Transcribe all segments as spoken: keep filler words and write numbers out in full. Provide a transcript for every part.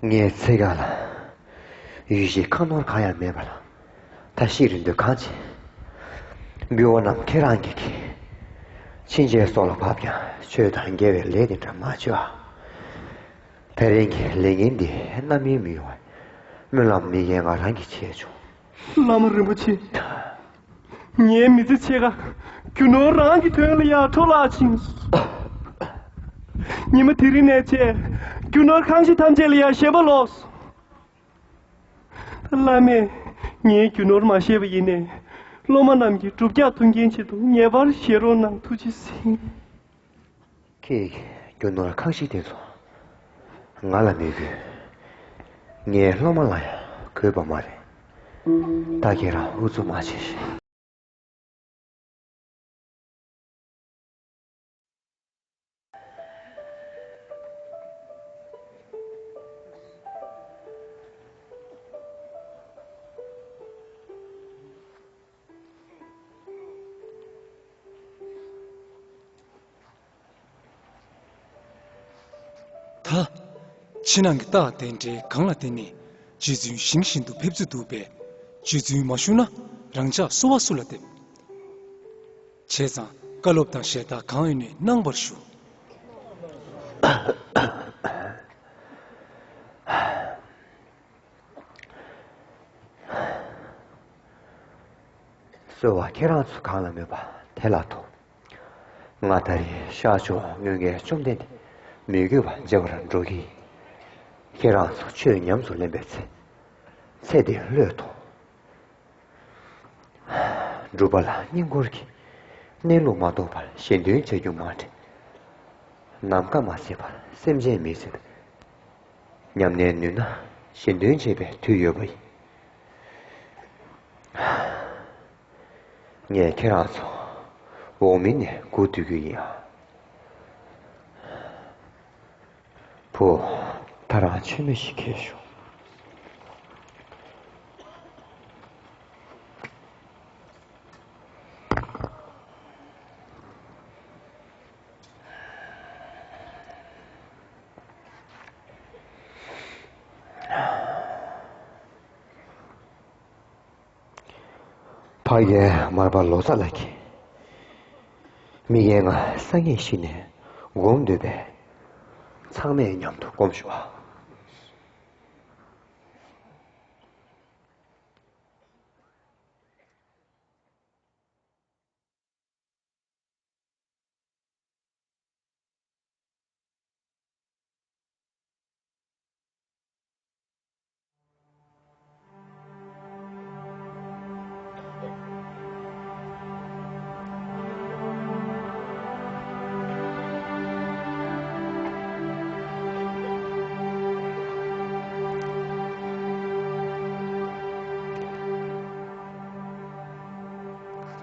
ངའི་ཚེ་གང་ལ་ཡུལ་གཞིས་ཁ་ནོར་གང་ཡང་མེད་པ་ལ། ད་ཤི་རན་དུས་གང་བྱེད། འབུལ་བ་རྣམས་ཁྱེད་རང་གིས་ཁྱེར། ཕྱིན་ཆད་སྲོག་ལ་བབ་ཀྱང་ཆོས་དང་འགལ་བའི་ལས་དེ་འདྲ་མ་བྱོས་ཨ། ད་རིང་གི་ལས་ངན་འདི་རྣམ་གཡེང་མི་ཡོང་བར་སྨོན་ལམ་མི་ཡེངས་ང་རང་གིས་བྱས་ཆོག་བླ་མ་རིན་པོ་ཆེ། ངའི་མི་ཚེ་ཕྱེད་ཀ་རྒྱུ་ནོར་རང་གི་དོན་ལ་ཡང་འཕྲོ་བརླག་ཕྱིན། ཉི་མ་དེ་རིང་ནས་བྱས་རྒྱུ་ནོར་ཁང་གཞི་ཐམས་ཅད་ལ་ཡང་ཞེན་པ་ལོག་སོང་། བླ་མས་ངའི་རྒྱུ་ནོར་མ་བཤད་པ་ཡིན་ནའི་སློབ་མ་རྣམས་ཀྱི་སྒྲུབ་རྒྱག་ཐུན་རྐྱེན་ཆེད་དུ་ངེས་པར་བཞེས་རོགས་གནང་། ཐུགས་རྗེ་གཟིགས། ཁྱེད་ཀྱི་རྒྱུ་ནོར་ཁང་གཞི་དེ་ཚོ་ང་ལ་མི་དགོས། ངའི་སློབ་མ་ལ་ཡང་དགོས་པ་མ་རེད། ད་ཁྱེད་རང་ཨུ་ཚུགས་མ་བྱེད་ཤིག་ད། ཕྱི་ནང་གི་རྟགས་དེ་འདྲའི་གང་ལ་བརྟེན་ནས་རྗེ་བཙུན་ཞིང་བཞིན་དུ་ཕེབས་ཚུལ་འདུག་པས། རྗེ་བཙུན་མ་བཞུགས་ན་རང་ཅག་གསོལ་བ་སུ་ལ་འདེབས། བྱས་ཙང་བཀའ་སློབ་དང་ཞལ་ཏ་གང་ཡོད་ནས་གནང་བར་ཞུ། གསོལ་བ་ཁྱེད་རང་ཚོ་གང་ལ་མོས་པ་དེ་ལ་ཐོབ། ང་ད་རེས་ཤར་ཕྱོགས་མངོན་བརྒྱད་བཅོམ་ལྡན་འདས་མོས་གུས་པ་མཇལ་བར་འགྲོ་གི་ཡིན། ཁྱེད་རང་ཚོ་ཆོས་ཉམས་སུ་ལེན་པའི་ཚེ། ཚེ་འདི་བློས་ཐོངས། སྒྲུབ་པ་ལ་བསྙེན་བཀུར་གྱིས། གནས་ལུགས་མ་རྟོགས་པར་གཞན་དོན་བྱ་རྒྱུ་མ་དྲན། ནམ་མཁའ་མ་ཟིན་པར་སེམས་ཅན་མི་ཟིན། ཉམས་ལེན་ནུས་ན་གཞན་དོན་བྱེད་པའི་དུས་ཡོད་པ་ཡིན། ངས་ཁྱེད་རང་ཚོ་འོག་མིན་ནས་སྒུག་སྡོད་རྒྱུ་ཡིན་ཨ། བུ། ད་རང་མཆོད་མེ་ཞིག་ཁྱེར་ཤོག་ཕ་རྒན་མར་པ་ལོ་ཙཱ་ལགས་ཀྱིས། མི་རྒན་ང་སང་ཉིན་གཞི་ནས་སྒོམ་འདོད་པས། ཚང་མས་མཉམ་དུ་སྒོམ་ཤོག་ཨ།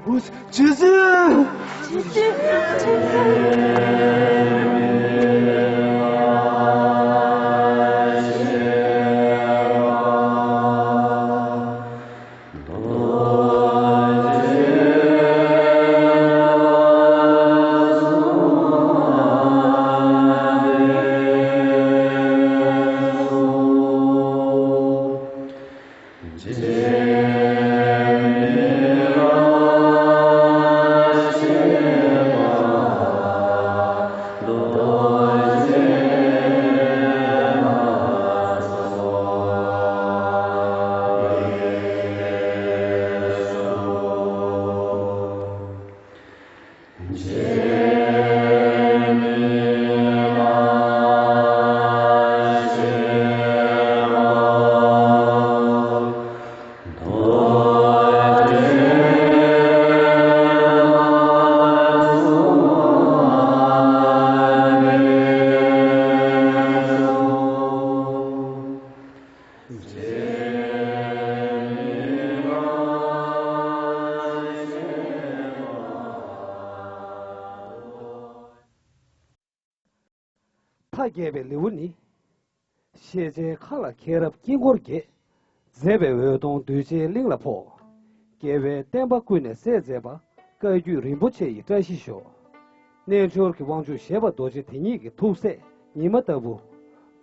རྗེ་བཙུན། མཐའ་རྒྱས་པའི་ལེའུ་ནི། ཤེས་བྱའི་མཁའ་ལ་མཁྱེན་རབ་དཀྱིལ་འཁོར་རྒྱས། མཛེས་པའི་འོད་སྟོང་གདུལ་བྱའི་གླིང་ལ་ཕོག། རྒྱལ་བའི་བསྟན་པ་ཀུན་ནས་གསལ་མཛད་པ། བཀའ་བརྒྱུད་རིན་པོ་ཆེ་ཡི་བཀྲ་ཤིས་ཤོག། རྣལ་འབྱོར་གྱི་དབང་ཕྱུག་བཞད་པ་རྡོ་རྗེ་དེ་ཉིད་ཀྱི་ཐུགས་སྲས་ཉི་མ་ལྟ་བུ།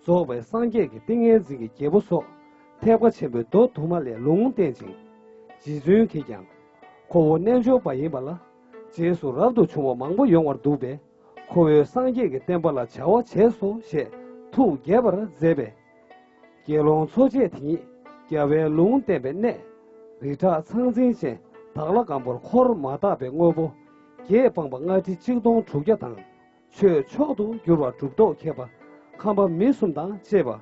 རྫོགས་པའི་སངས་རྒྱས་ཀྱི་ཏིང་ངེ་འཛིན་གྱི་རྒྱལ་པོ་སོགས་ཐེག་པ་ཆེན་པོའི་མདོ་དུ་མ་ལས་ལུང་བསྟན་ཅིང་། རྗེ་བཙུན་གྱིས་ཀྱང་། ཁོ་བོ་རྣལ་འབྱོར་པ་ཡིན་པ་ལ། རྗེས་སུ་རབ་ཏུ་བྱུང་བ་མང་པོ་ཡོང་བར་འདུག་པས། ཁོ་བོས་སངས་རྒྱས་ཀྱི་བསྟན་པ་ལ་བྱ་བ་བྱས་སོ་ཞེས་ཐུགས་དགྱེས་པར་མཛད་པས། དགེ་སློང་འཚོ་བྱེད་དེ་ཉིད་རྒྱལ་བའི་ལུང་བསྟན་པའི་གནས། རི་བྲག་ཚང་ཚིང་ཅན་དྭགས་ལྷ་སྒམ་པོར་འཁོར་མ་དག་པའི་དངོས་པོ། བརྒྱད་སྤངས་པ་ལྔ་ཁྲི་ཆིག་སྟོང་དྲུག་བརྒྱ་དང་། ཆོས་མཆོག་ཏུ་གྱུར་པ་གྲུབ་ཐོབ་མཁས་པ་ཁམས་པ་མི་གསུམ་དང་བཅས་པ།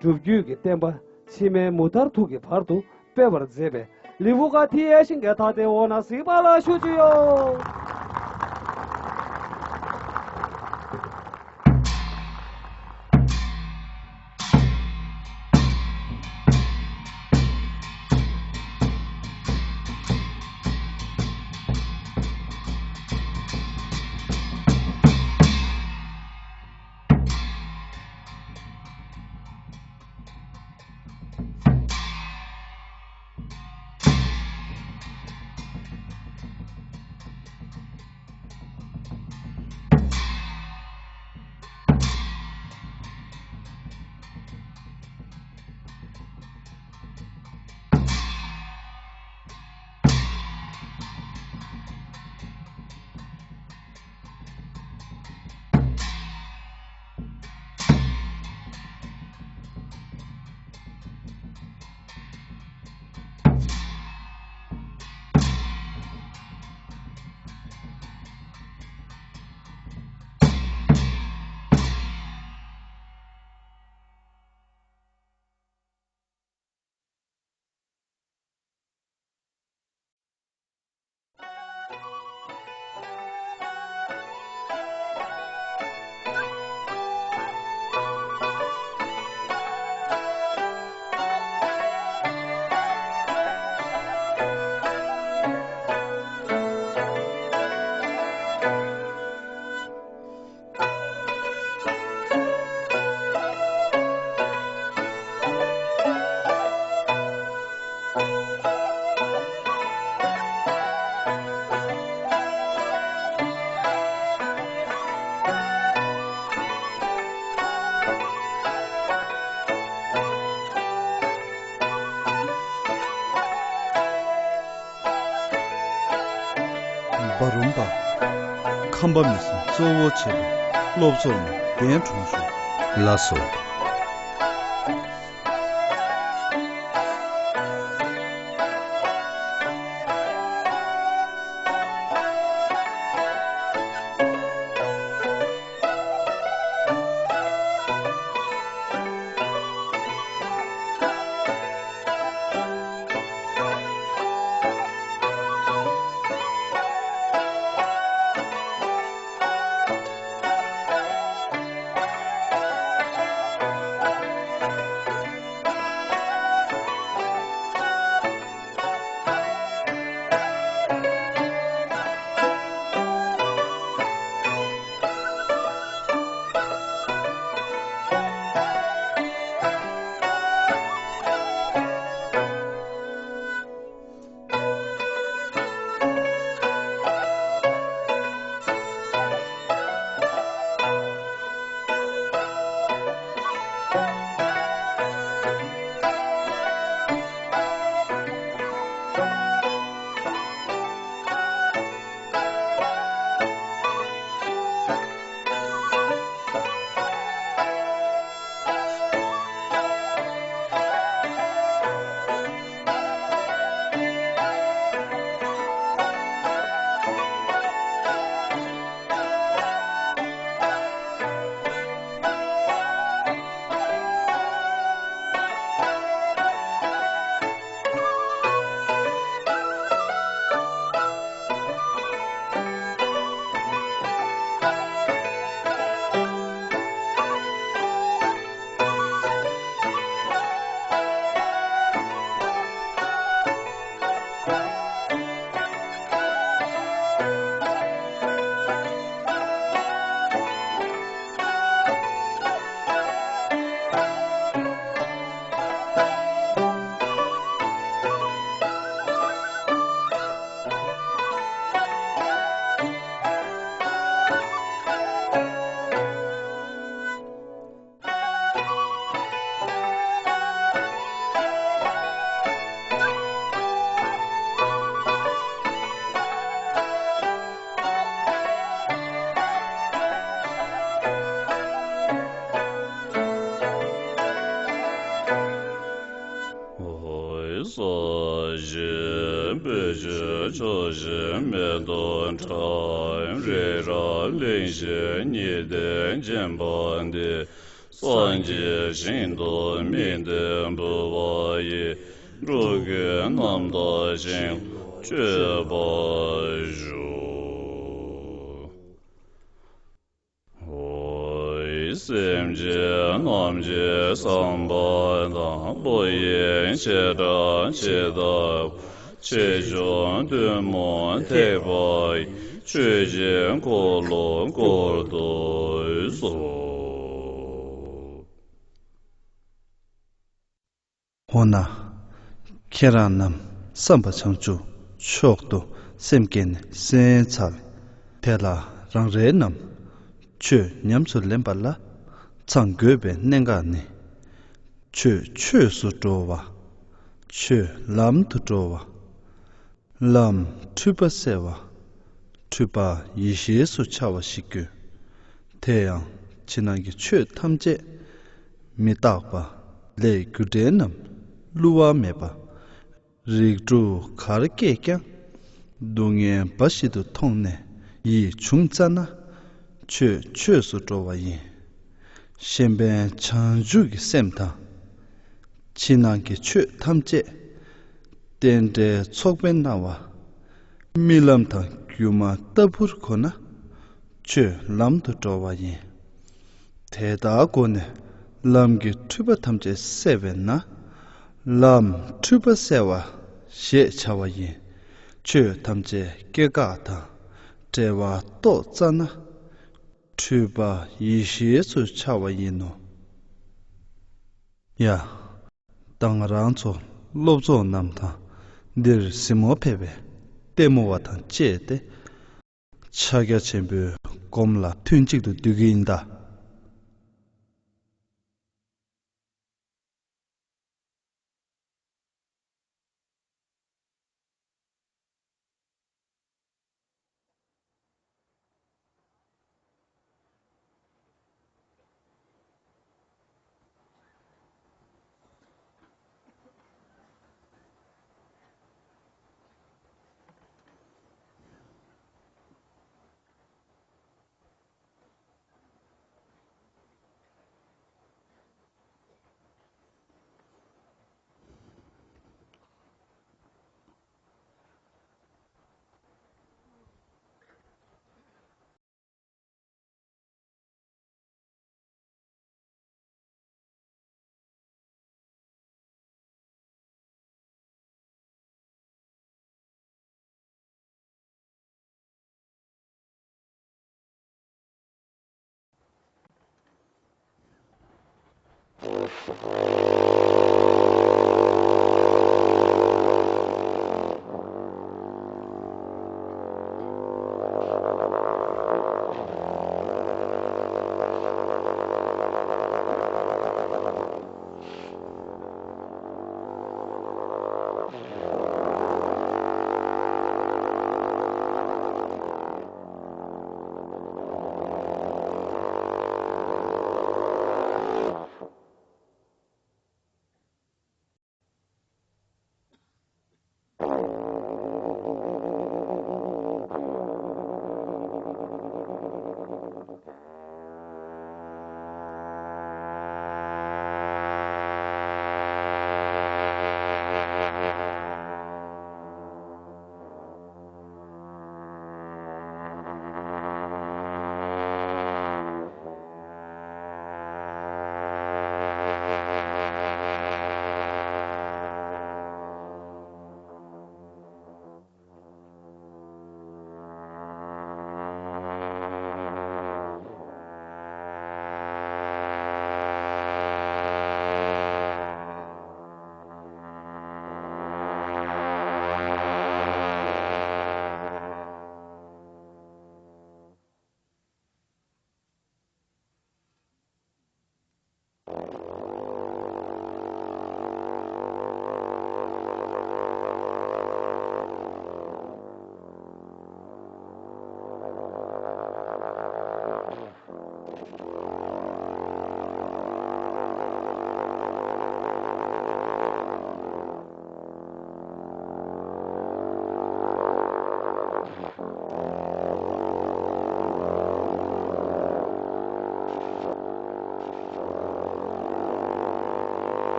སྒྲུབ་བརྒྱུད་ཀྱི་བསྟན་པ་ཕྱི་མའི་མུ་མཐར་ཐུག་གི་བར་དུ་སྤེལ་བར་མཛད་པའི་ལི་ཝུ་ཀ་ཐི་ཡེ་ཤིང་གི་ཐ་དེ་འོ་ན་གཟིགས་པ་ལ་ཞུ་རྒྱུ་ཡོད། འབའ་རོམ་པ། ཁམས་པ་མི་གསུམ་གཙོ་བོ་བྱས་པའི་སློབ་ཚོགས་ནས་གདན་དྲོངས་ཞུ། ལགས་སོ། ཞིང་བེད་སྤྱོད་ཆོག་ཤིང་མེ་ཏོག་ཕྲ་རེ་རབ་བརླིང་ཞིང་ཉི་ཟླས་བརྒྱན་པ་འདི། སངས་རྒྱས་ཞིང་དུ་དམིགས་ཏེ་འབུལ་བ་ཡིས། འགྲོ་ཀུན་རྣམ་དག་ཞིང་སྤྱོད་པར་ཤོག། ཨོ། སེམས་ཅན་རྣམས་ཀྱི་བསམ་པ་དང་། བློ་ཡི་བྱེ་བྲག་ཇི་ལྟ་བ། ཆེ་ཆུང་བདུད་མོ་ཐེག་པ་ཡི། ཆོས་ཀྱི་འཁོར་ལོ་བསྐོར་དུ་གསོལ། འོ་ན། ཁྱེད་རང་རྣམས་བསམ་པ་བྱང་ཆུབ་མཆོག་ཏུ་སེམས་བསྐྱེད་ནས་གསན་ཚར་བས། དེ་ལ་རང་རེ་རྣམས་ཆོས་ཉམས་སུ་ལེན་པ་ལ་ཚང་དགོས་པའི་གནད་འགག་ནི། ཆོས་ཆོས་སུ་འགྲོ་བ། ཆོས་ལམ་དུ་འགྲོ་བ། ལམ་འཁྲུལ་པ་སེལ་བ། འཁྲུལ་པ་ཡེ་ཤེས་སུ་འཆར་བ་ཞིག་དགོས། དེ་ཡང་ཕྱི་ནང་གི་ཆོས་ཐམས་ཅད་མི་རྟག་པ། ལས་རྒྱུ་འབྲས་རྣམས་བསླུ་བ་མེད་པ། རིགས་དྲུག་གར་སྐྱེས་ཀྱང་། སྡུག་བསྔལ་འབའ་ཞིག་ཏུ་མཐོང་ནས་ཡིད་བྱུང་ཙ་ན། ཆོས་ཆོས་སུ་འགྲོ་བ་ཡིན། གཞན་ཕན་བྱང་ཆུབ་ཀྱི་སེམས་དང་། ཕྱི་ནང་གི་ཆོས་ཐམས་ཅད་རྟེན་འབྲེལ་ཚོགས་པའི་སྣང་བ། རྨི་ལམ་དང་སྒྱུ་མ་ལྟ་བུར་གོ་ན། ཆོས་ལམ་དུ་འགྲོ་བ་ཡིན། དེ་ལྟར་གོ་ནས་ལམ་གྱི་འཁྲུལ་པ་ཐམས་ཅད་བསལ་བས་ན། ལམ་འཁྲུལ་པ་བསལ་བ་ཞེས་བྱ་བ་ཡིན། ཆོས་ཐམས་ཅད་སྐྱེ་འགག་དང་བྲལ་བ་རྟོགས་ཙ་ན། འཁྲུལ་པ་ཡེ་ཤེས་སུ་འཆར་བ་ཡིན་ནོ། ཡ། ད་ང་རང་ཚོ་སློབ་ཚོགས་རྣམས་དང་འདིར་གཟིགས་མོ་ཕེབས་པའི་ལྟད་མོ་བ་དང་བཅས་ཏེ། ཕྱག་རྒྱ་ཆེན་པོའི་སྒོམ་ལ་མཐུན་གཅིག་ཏུ་འདུས་ཀྱི་ཡིན་ད།